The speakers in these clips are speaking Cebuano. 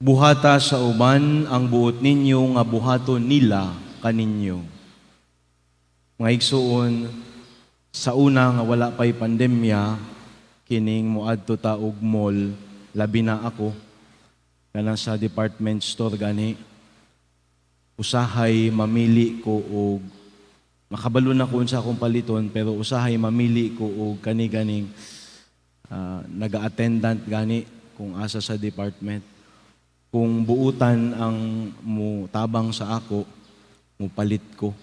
Buhata sa uban ang buot ninyo nga buhaton nila kaninyo. Mga igsuon, sa una nga wala pa'y pandemya, kining moadto ta og mall, labi na ako, kanang sa department store gani, usahay mamili ko og makabalo na ko unsa akong paliton, pero usahay mamili ko og kani ganing naga-attendant gani kung asa sa department. Kung buutan ang mo tabang sa ako, mupalit ko.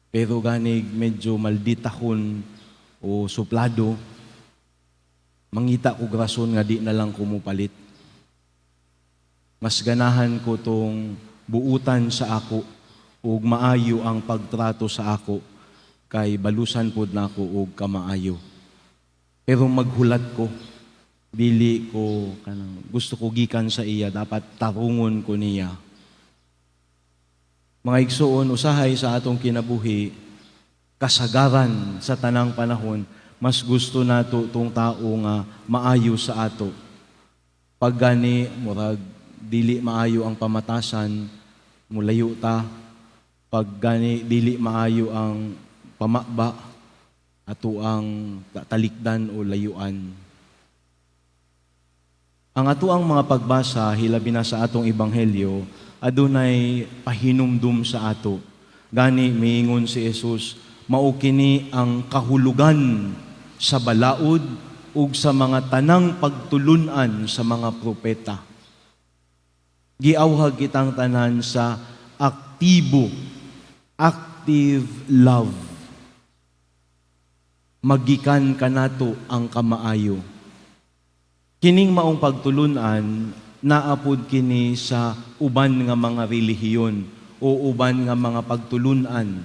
Pero ganig medyo malditahon o suplado, mangita ko rason nga di na lang ko mupalit. Mas ganahan ko tong buutan sa ako ug maayo ang pagtrato sa ako kay balusan pod nako og kamaayo. Pero maghulat ko, dili ko kanang gusto ko gikan sa iya, dapat tarungon ko niya. Mga igsuon, usahay sa atong kinabuhi, kasagaran sa tanang panahon, mas gusto nato tong tao nga maayo sa ato. Pag gani murag dili maayo ang pamatasan, mulayo ta. Pag gani dili maayo ang pamaba, ato ang talikdan o layuan. Ang ato ang mga pagbasa, hilabi na sa atong ebanghelyo, adunay pahinumdum sa ato. Gani miingon si Jesus, mao kini ang kahulugan sa balaod ug sa mga tanang pagtulunan sa mga propeta. Giawhag kitang tanan sa aktibo, active love. Magikan kanato ang kamaayo. Kining maong pagtulunan, naa pod kini sa uban nga mga relihiyon o uban nga mga pagtulunan.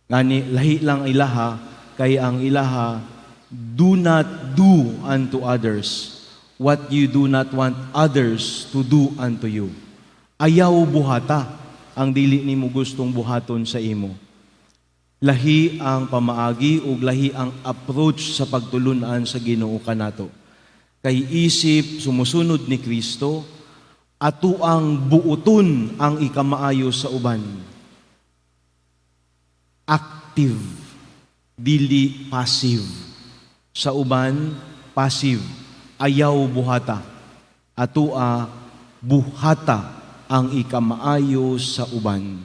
Ngani lahi lang ilaha, kay ang ilaha, do not do unto others what you do not want others to do unto you. Ayaw buhata ang dili nimo gustong buhaton sa imo. Lahi ang pamaagi ug lahi ang approach sa pagtulunan sa Ginoo kanato. Kay isip sumusunod ni Kristo, ato ang buuton ang ikamaayo sa uban. Active, dili passive. Sa uban, passive, ayaw buhata. Atoa, buhata ang ikamaayo sa uban.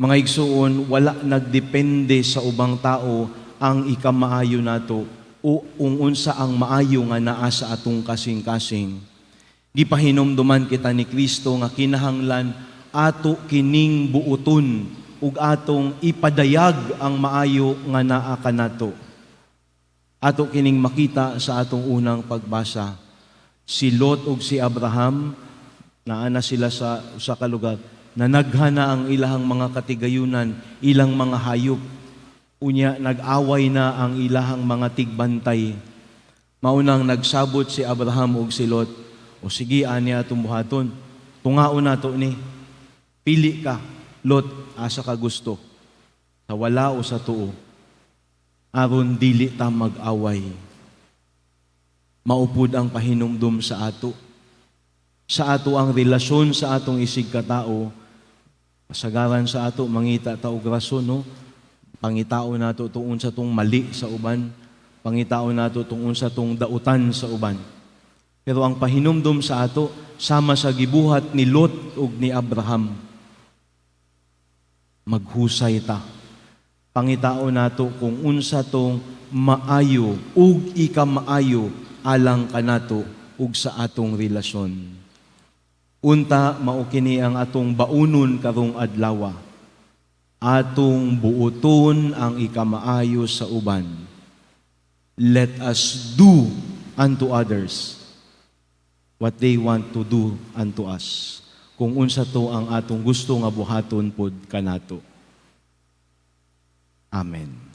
Mga igsuon, wala nagdepende sa ubang tao ang ikamaayo nato o kung unsa ang maayo nga naa sa atong kasing-kasing. Gipahinumduman kita ni Kristo nga kinahanglan ato kining buuton ug atong ipadayag ang maayo nga naa kanato. Ato kining makita sa atong unang pagbasa. Si Lot ug si Abraham, naa na sila sa usa ka lugar, nanaghana ang ilahang mga katigayunan, ilang mga hayop. Unya nag-away na ang ilahang mga tigbantay. Maunang nagsabot si Abraham ug si Lot, "O sige, ani atong buhaton. Tungaon nato ni. Pili ka, Lot, asa ka gusto. Sa wala o sa tuo. Aron dili ta mag-away." Mao pud ang pahinumdum sa ato. Sa ato ang relasyon sa atong isig katao, kasagaran sa ato mangita ta og rason, no? Pangitaon nato tong unsa tong mali sa uban, pangitaon nato tong unsa tong dautan sa uban. Pero ang pahinumdum sa ato, sama sa gibuhat ni Lot ug ni Abraham, maghusay ta. Pangitaon nato kung unsa tong maayo ug ikamaayo alang kanato ug sa atong relasyon. Unta mao kini ang atong baunon karong adlaw. Atong buoton ang ikamaayo sa uban. Let us do unto others what they want to do unto us. Kung unsa to ang atong gusto nga buhaton pod kanato. Amen.